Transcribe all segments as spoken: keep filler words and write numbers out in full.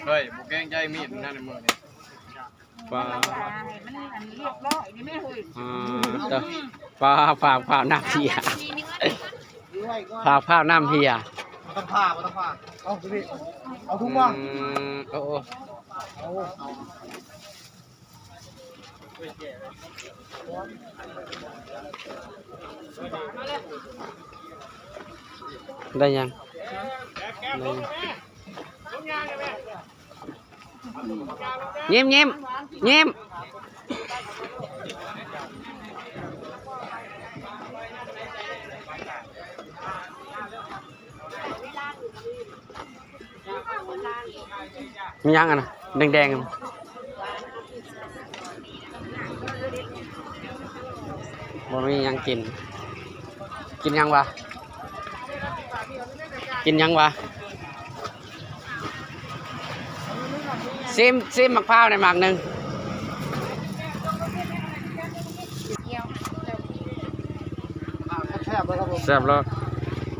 เฮ้ย บ่เกรงใจมีดนั่นในมือนี่ ปลา มันอันเรียบร้อยนี่แม่เฮ้ย อ่า ตัว ปลา ปลา ปลา น้ำเพีย ปลา ปลา น้ำเพีย บ่ต้องผ่า บ่ต้องผ่า เอาสิพี่ เอาถุงบ่ อืม โอ้โอ้ เอา ได้ยัง ได้ยัง ยิ้ม ยิ้ม ยิ้ม มียังอะนะ แดงๆอะ บ่มียังกิน กินยังวะ กินยังวะ ซิม ซิมหมากพร้าวในหมากหนึ่ง แซ่บแล้วครับผม แซ่บแล้ว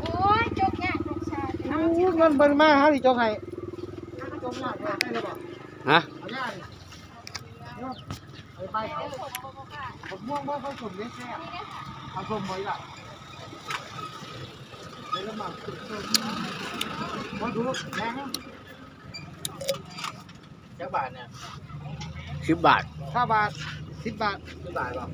โอ้ย จกยากจกชา อู้ เงินเพิ่นมาหาสิจกให้ จกยากแท้เลยบ่ ฮะ เอายากนี่ เอาไป บักม่วงบ่ค่อยสมเด้ แซ่บ เอาสมบ่อีกล่ะ เดี๋ยวละหมากสม บ่ดู แพงนะ จักบาทเนี่ย สิบบาท ห้าบาท สิบบาท สิบบาทเหรอ